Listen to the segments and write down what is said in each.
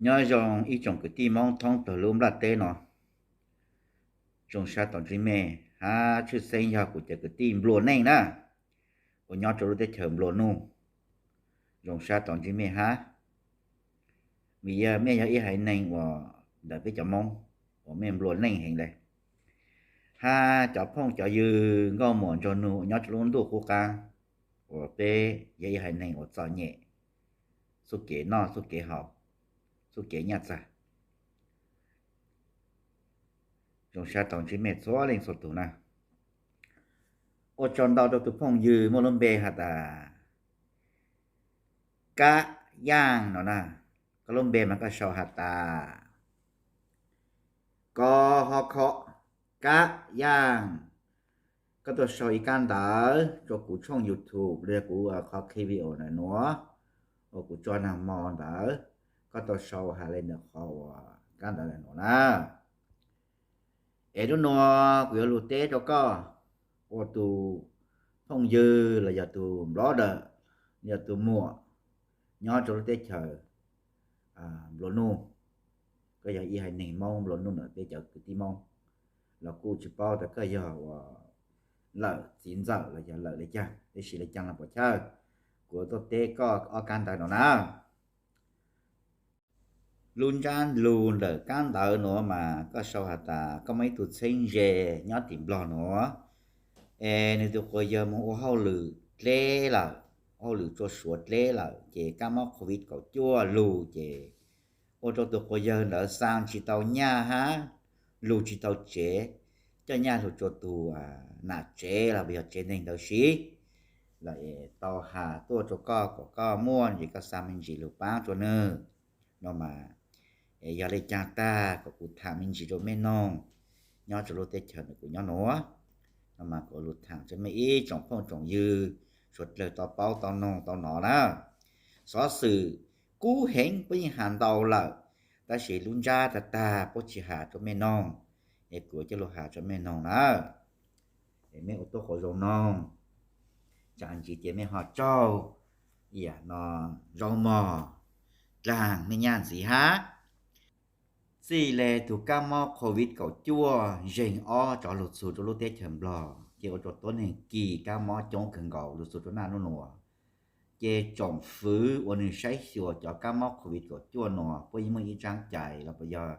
Nyob zoo ib tsoom kwv tij Hmoob thoob plaws lub nplaj teb no. Zoo sab tau ntsib mej hab, tshwj xeeb yog kuv cov kwv tij nplua neej na, uas nyob rau lub teb chaws nplua nuj. Zoo sab tau ntsib mej hab, vim yog mej yog ib haiv neeg uas ntawm peb cov Hmoob uas mej nplua neej heev le, hab cov phooj cov ywg nkauj muam nraug nug uas nyob rau lub ntuj qub qaab, uas peb yog ib haiv neeg uas txom nyem txuj kev noj txuj kev haus, txuj kev nyaj txag. Zoo sab tau ntsib mej txhua leej txhua tug na. Ua tsaug ntau rau tus phooj ywg muaj lub npe has tas Kab Yaaj no na. Koj lub npe mas koj sau has tas Ko Ho Kho Kab Yaaj. Koj tuaj sau ib kab ntawv rua kuv tshooj YouTube los yog kuv qhov clip video ntawm nuav uas kuv tso nag hmo ntawd, koj tau sau has le ntawm qhov uas kab ntawv ntawm nuav na. Es lub nuav kuv yuav lug teb rau koj ua tus phooj ywg los yog tus nplawv dawm, yog tus muam nyob rau lub teb chaws nplua nuj. Koj yog ib haiv neeg Hmoob nplua nuj ntawm peb cov kwv tij Hmoob, los kuj tsis paub tas koj yog uas lawm txiv ntxawm los yog lawm le caag, tab sis le caag los puas chawj, kuv tuaj teb koj ob kab ntawv no na. Lub ntsab lug ntawm kab ntawv nuav mas koj sau has tas koj muaj ib tug txheeb ze nyob tim Nplog nuav, es nwg tus quas yawg moog ua hauj lwm dleb lawm, hauj lwm tsua Suav dleb lawm ces kab mob COVID kaum cuaj lug ces ua rau tus quas yawg ntawd xaa tsis tau nyaj hab lug tsis tau tsev, coj nyaj lug tsua tus nam tsev los puas yog tsev neeg ntawd siv. Los es tau has tuaj rua koj kom koj muaj ntsis koj xaa me ntsis lug paab rua nwg no mas, es yog le caag tag kom kuv thaam me ntsis rua mej noog nyob rua lub teb chaws ntawm kuv nyob nuav no mas kuv lug thaam rua mej ib tsoom phooj tsoom ywg suav dlawg tau paub tau noog tau nov na. Xov xwm kub heev puab yeej has ntau lawm, tab sis lub ntsab tag tag puab tsis has rua mej noog, es kuv coj lug has rua mej noog na. Es mej ua tuab quas zoo noog, tsam ntsis ces mej ho raug ib yam no zaub mog dlaag mej nyaj ntxiv hab. Txij le tug kab mob COVID kaum cuaj zeeg ob rov lug txug rua lub teb chaws Nplog ces ua rua tuab neeg kis kab mob coob kawg nkaus lug txug rua naj nub nuav. Ces tsoom fwv uas nwg saib xyuas cov kab mob COVID kaum cuaj nuav puab yeej muaj ib tsaab cai los puas yog,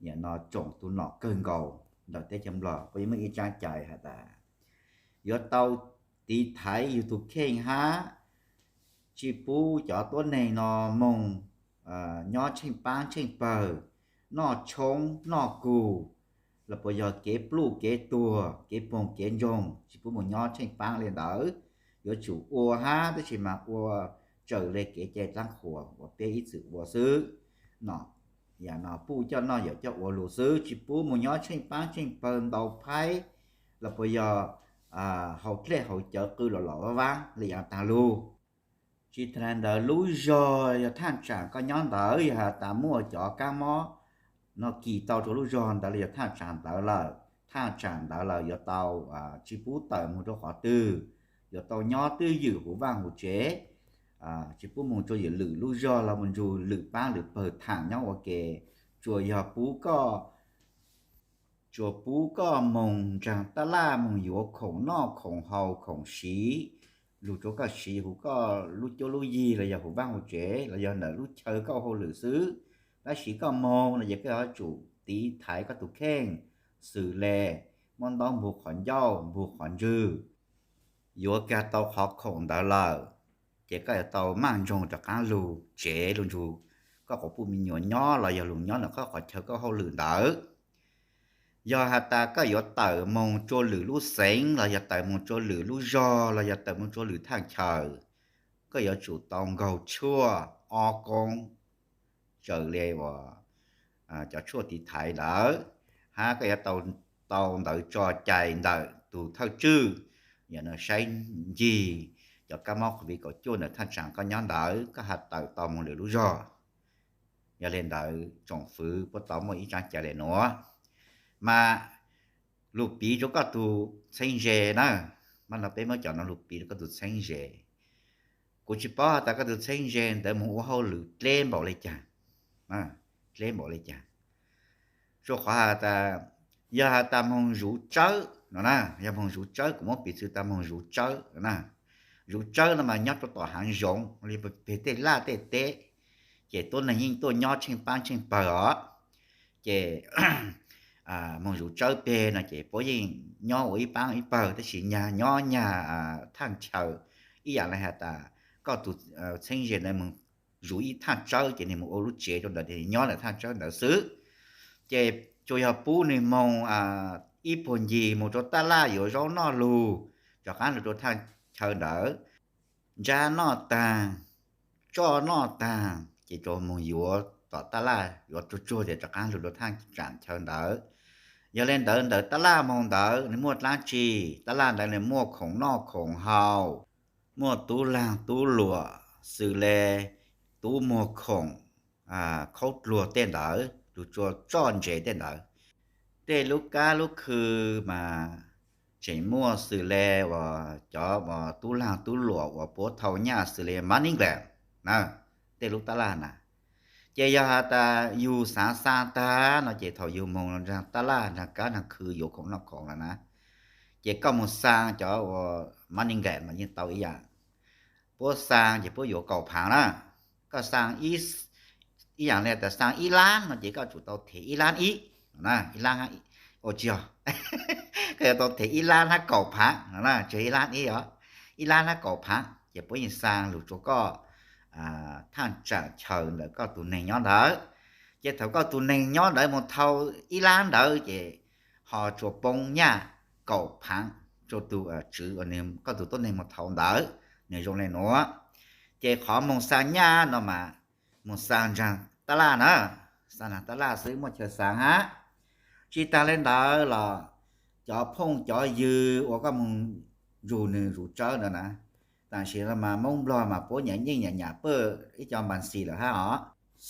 yam no tsoom tug nom kawg nkaus ntawm teb chaws Nplog puab yeej muaj ib tsaab cai has tas yuav tau tiv thaiv yug tug kheej hab tsi pub cov tuab neeg no moog nyob tsheej paab tsheej pawg, noj tshoob noj kug, los puas yog kev pluj kev tuag kev poog kev ntsoog, tsi pub moog nyob tsheej paab le ntawd. Yuav tsum ua hab tab sis mas ua raws le kev cai dlaab qhuas uas peb ib txwm ua xwb no. Yam no puj coj noj yawm coj ua lug xwb, tsi pub moog nyob tsheej paab tsheej pawg ntau phaib, los puas yog haus dlej haus cawv qw los los vaab vaab le yaav taag lug. Tsi tag le ntawd lub zog yog thaaj tsaam koj nyob ntawd yog has tas muaj cov kab mob no kis tau rua lub zog ntawd los yog thaaj tsaam ntawd lawm, thaaj tsaam ntawd lawm yuav tau tsi pub tawm moog rua qhov twg, yuav tau nyob twj ywm huv vaaj huv tsev, tsi pub moog tsua ywm lwm lub zog los moog nrug lwm paab lwm pawg thaam nyob ua ke. Tsuas yog pub koj, tsuas pub koj moog nraag taj laj moog yuav khoom noj khoom haus khoom siv, lug rua koj siv huv koj lub cuab lub yig los yog huv vaaj huv tsev los yog ntawm lub chaw koj ua hauj lwm xwb. Tab sis koj moog no ces koj yuav tsum tiv thaiv koj tug kheej, xws le muab ntaub npug qhov ncauj npug qhov ntswg. Yuav kag tau qhov khoom ntawd lawm, ces koj yuav tau maaj ntsoog rov qaab lug tsev lug nrug koj quas puj me nyuam nyob los yog lug nyob ntawm koj qhov chaw koj hauj lwm ntawd. Yog has tas koj yuav tawm moog tsua lwm lub xeev los yog tawm moog tsua lwm lub zog los yog tawm moog tsua lwm thaaj chaw, koj yuav tsum tau nkaug tshuaj ob koob raws le uas cov tshuaj tiv thaiv ntawd, hab koj yuav tau ntawv tso cai ntawm tug thawj tswj yam no saib ncig cov kab mob COVID kaum cuaj ntawm thaaj tsaam koj nyob ntawd koj has tawm tau moog lwm lub zog. Yog le ntawd tsoom fwv puab tau muaj ib tsaab cai le nuav. Mas lug piv rua koj tug txheeb ze na, mas no peb muab cov no lug piv rua koj tug txheeb ze. Kuv tsi paub has tas koj tug txheeb ze ntawd moog ua hauj lwm dleb npaum le caag. dleb npaum li cas. Rua qhov has tas, yog has tas moog zuv tsawb no na, yog moog zuv tsawb, kuv muab piv txwv tas moog zuv tsawb no na. Zuv tsawb no mas nyob rua tom haav zoov li peg tej laj tej teb, ces tuab neeg yeej tuaj nyob tsheej paab tsheej pawg os. Ces moog zuv tsawb peg no ces puab yeej nyob ua ib paab ib pawg, tab sis nyag nyob nyag thaaj chaw, ib yaam le has tas koj tug txheeb ze ntawd moog zuv ib thaaj tsawb ces nwg moog ua lub tsev rua ntawd, nyob ntawm thaaj tsawb ntawd xwb. Ces tsuas yog pub nwg moog ib puag ncig moog rua taj laj yuav zaub noj lug, rov qaab lug rua thaaj chaw ntawd, ntsab noj taag, tsoj noj taag ces tsuas moog yuav tom taj laj, yuav tsuag tsuag ces rov qaab lug rua thaaj tsaam chaw ntawd. Yog le ntawd, ntawm taj laj moog ntawd nwg muaj dlaab tsi? Taj laj ntawd nwg muaj khoom noj khoom haus, muaj tub laag tub luam, xws le tub muag khoom, khaub dluag tej ntawd, lug tsua tsoj ntsev tej ntawd. Tej lub kab lub khw mas tseem muaj xws le uas cov tub laag tub luam uas puab thau nyaj xws le Manninglem na, tej lub taj laj na. Ces yog has tas yug xaav xaa taag no ces thaum yug moog nraag taj laj nraag kab nraag khw yuav khoom noj khoom lawm na, ces koj moog xaa cov uas Manninglem mas yeej tau ib yaam. Puab xaa ces puab yuav kaum phaav na. Koj xaa ib yaam le tas xaa ib lab no ces koj tsum tau them ib lab ib, ib lab, ua tsi os, koj yuav tau them ib lab hab kaum phaav no na, tsis ib lab ib os, ib lab hab kaum phaav ces puab yeej xaa lug tsua koj thaaj tsaam chaw ntawm koj tug neeg nyob ntawd. Ces thaum koj tug neeg nyob ntawd moog thau ib lab ntawd ces ho tsua poob nyaj kaum phaav tsua tug tswv uas koj tug tuab neeg moog thau ntawd, nwg zoo le nuav. Ces qhov moog xaa nyaj no mas moog xaa nraag taj laj na, xaa nraag taj laj xwb muaj chaw xaa hab. Tsi taag le ntawd los cov phooj cov ywg uas koj moog nrug nwg zuv tsawb ntawd na, tam sim no mas Moob Nplog mas puab nyam yeej nyam nyam pawj ib co npas xis lawm hab os.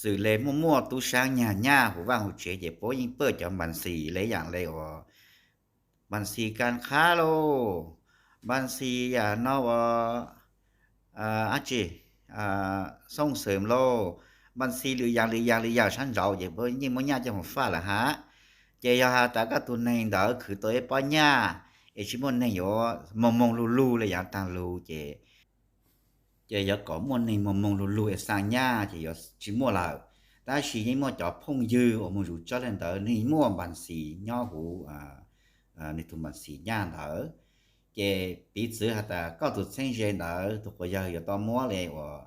Xws le muaj muaj tub saab nyag nyaj huv vaaj huv tsev ces puab yeej pawj cov npas xis le yaam le uas npas xis kas qhab lauj, npas xis yaam no uas dab tsi, xooj xwm lauj, npas xis lwm yaam lwm yaam lwm yaam sab nraud ces puab yeej muab nyaj coj moog faj lawm hab. Ces yog has tas koj tug neeg ntawd khwv tau ib pob nyaj es tsi muaj neeg yuav moog moog lug lug le yaav taag lug ces ces yuav kom muaj neeg moog moog lug lug es xaa nyaj ces yuav tsi muaj lawm. Tab sis yeej muaj cov phooj ywg uas moog zuv tsawb le ntawd nwg muaj npas xis nyob huv nwg tug npas xis nyaj ntawd. Ces piv txwv has tas koj tug txheeb ze ntawd tug quas yawg yuav tau muab le uas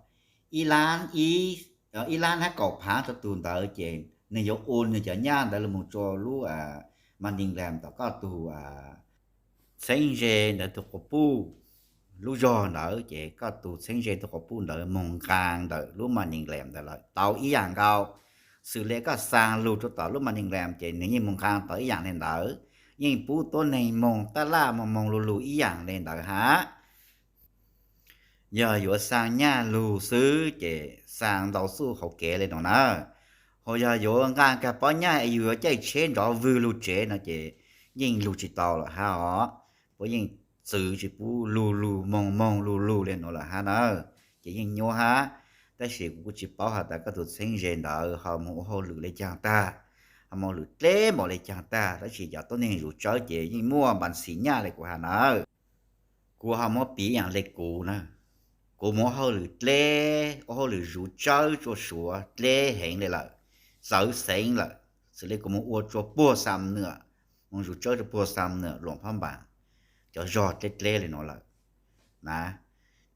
ib lab, ib lab hab kaum phaav rua tug ntawd ces nwg yuav ua nwg cov nyaj ntawd lug moog tsua lub Manninglem tom koj tug txheeb ze ntawd tug quas puj lub zog ntawd ces koj tug txheeb ze tug quas puj ntawd moog nqaa ntawm lub Manninglem ntawd lawm tau ib yaam nkaus. Xws le koj xaa lug rua tom lub Manninglem ces nwg yeej moog nqaa tau ib yaam le ntawd, yeej pub tuab neeg moog taj laj moog moog lug lug ib yaam le ntawd hab. Yog yuav xaa nyaj lug xwb ces xaa ntau txuj hauv kev le nuav na. Ho yog yuav nqaa kag pob nyaj es yug yuav caij tsheb nrov vwg lug tsev no ces yeej lug tsi tau lawm hab os. Puab yeej txwv tsi pub lug lug moog moog lug lug le nuav lawm hab na. Ces yeej nyuaj hab, tab sis kuv kuj tsi paub has tas koj tug txheeb ze ntawd ho moog ua hauj lwm le caag tag, ho moog lwm dleb npaum le caag tag, tab sis cov tuab neeg zuv tsawb ces yeej muaj npas xis nyaj le kuv has na. Kuv ho muab piv yaam le kuv na, kuv moog ua hauj lwm dleb, ua hauj lwm zuv tsawb tsua Suav dleb heev le lawm, txawv xeev lawm. Xws le kuv moog ua tsua puag Xam Nwam, moog zuv tsawb tsua puag Xam Nwam, Luam Phab Npaas, cov zog dleb dleb le nuav lawm na,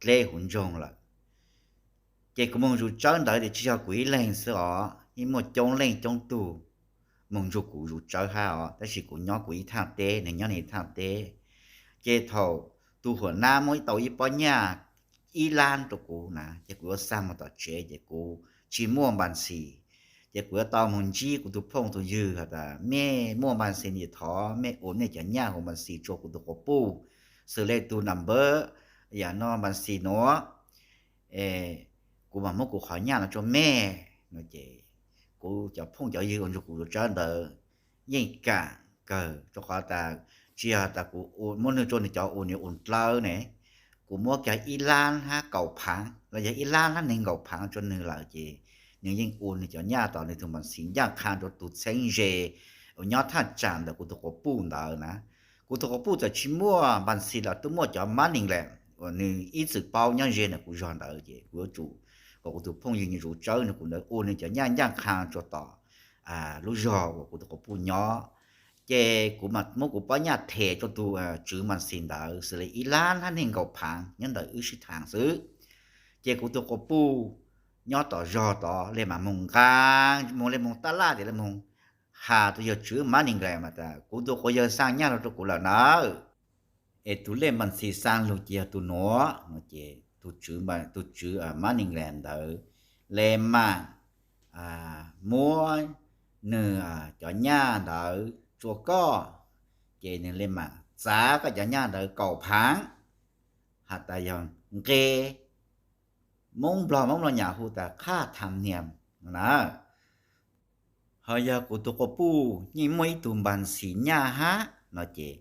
dleb huv ntsoog lawm. Ces kuv moog zuv tsawb ntawd ces tsi yog kuv ib leeg xwb os, yeej muaj coob leej coob tug moog nrug kuv zuv tsawb hab os, tab sis kuv nyob kuv ib thaaj teb, nwg nyob nwg ib thaaj teb. Ces thaum tug huam nab muab tau ib pob nyaj ib lab rua kuv na, ces kuv yuav xaa moog tom tsev ces kuv tsi muaj npas xis. Ces kuv yuav tau moog ntsib kuv tug phooj tug ywg has tas mej muaj npas xis no ces thov mej ua mej cov nyaj huv npas xis tsua kuv tug quas puj, xws le tug nam npawb yaam no npas xis nuav, kuv mam muab kuv qhov nyaj no tsua mej no ces kuv cov phooj cov ywg uas nrug kuv zuv tsawb ntawd yeej kaam kawg, rua qhov tas tsi yog tas kuv muab nwg tsua nwg cov ua nwg ua dlawb ne, kuv muab kag ib lab hab kaum phaav los yog ib lab hab neeg nkaum phaav tsua nwg lawm ces nws yeej ua nws cov nyaj tom nws tus npas xis ncaj qha rua tus txheeb ze uas nyob thaj tsam ntawm kuv tus quas puj ntawd na. Kuv tus quas puj txawm tsis muaj npas xis los twb muaj cov mab neeg las uas nws ib txwm paub nyob ze ntawm kuv zog ntawd ces kuv yuav tsum kom kuv tus phooj ywg nws zuv tsawb nws kuv ntawd ua nws cov nyaj ncaj qha rua tom lub zog uas kuv tus quas puj nyob. Ces kuv mam muab kuv pob nyaj them rua tus tswv npas xis ntawd xws li ib lab hnab neeg nkaum phaav nyob ntawm wb sib thaam xwb. Ces kuv tus quas puj nyob tom zog tod le mam moog nqaa moog le moog taj laj tias le moog has tus yawg tswv mab neeg las mas tas kuv tus quas yawg xaa nyaj lug rua kuv lawm nawb. Es tus lej npas xis xaa lug ces yog tus nuav no ces tus tswv mab neeg las ntawd le mam muab nws cov nyaj ntawd rua koj, ces nws le mam txav koj cov nyaj ntawd kaum phaav, has tas yog nqe, Moob Nplog Moob Nplog Nyab hu tas khaj tham niam no na. Ho yog kuv tus quas puj yeej muaj ib tug npas xis nyaj hab no ces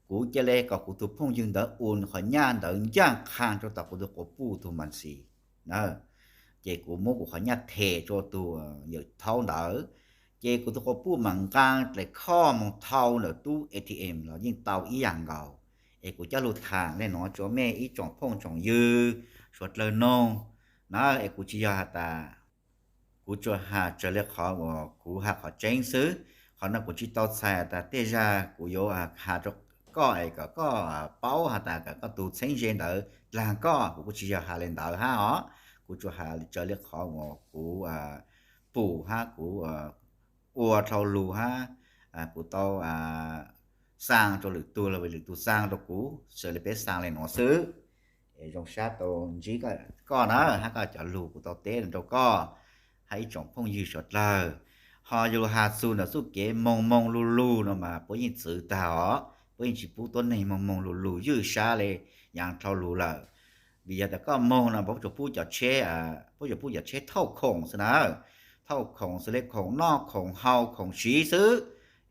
kuv ca le kom kuv tus phooj ywg ntawd ua qhov nyaj ntawd ncaj qha rua tom kuv tus quas puj tug npas xis na. Ces kuv muab kuv qhov nyaj them rua tus yawm thaub ntawd, ces kuv tus quas puj mam nqaa dlaim khoj moog thau ntawm tub A T M los yeej tau ib yaam nkaus. Es kuv coj lug tham le nuav rua mej ib tsoom phooj tsoom ywg suav dlawg noog na. Es kuv tsis yog has tas kuv tsuas has raws le qhov uas kuv has qhov tseeb xwb. Qhov no kuv tsis tau txhais tas tej zag kuv yuav has rua koj es kom koj paub has tas kom koj tus txheeb ze ntawd dlaag koj, kuv kuj tsis yog has le ntawd hab os. Kuv tsuas has raws le qhov uas kuv pum hab kuv ua dlhau lug hab kuv tau xaa rua lwm tug los lwm tug xaa rua kuv, xws le peb xaa le nuav xwb. Es zoo sab tau ntsib koj na hab koj cov lug kuv tau teb rua koj hab ib tsoom phooj ywg suav dlawg. Ho yog lug has txug ntawm txuj kev moog moog lug lug no mas puab yeej txwv tag os, puab yeej tsis pub tuab neeg moog moog lug lug ywj sab le yaav dlhau lug lawm. Vim yog tas koj moog no puab tsuas pub cov tsheb, puab tsuas pub cov tsheb thauj khoom xwb na, thauj khoom xws le khoom noj khoom haus khoom siv xwb.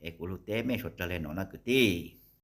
Es kuv lug teb mej suav dlawg le nuav na kwv tij.